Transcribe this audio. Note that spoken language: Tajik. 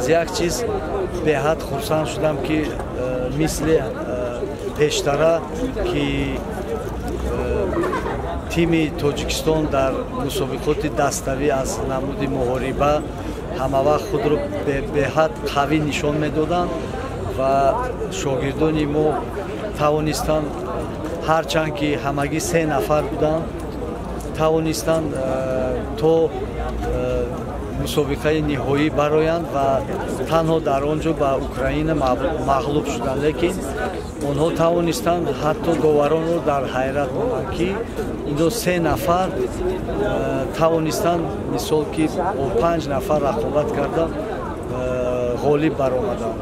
Аз як чиз беҳад хурсанд шудам, ки мисли пештара, ки тими Тоҷикистон дар мусобиқоти даставӣ аз намуди муҳориба ҳамавақт худро беҳад қавӣ нишон медоданд ва шогирдони мо тавонистанд, ҳарчанд ки ҳамагӣ се нафар буданд, тавонистанд то мусобиқаи ниҳоӣ бароянд ва танҳо дар он ҷо ба Украина мағлуб шуданд. Лекин онҳо тавонистанд ҳатто доваронро дар ҳайрат монанд, ки ино се нафар тавонистанд, мисол ки бо 5 нафар рақобат карда ғолиб баромаданд.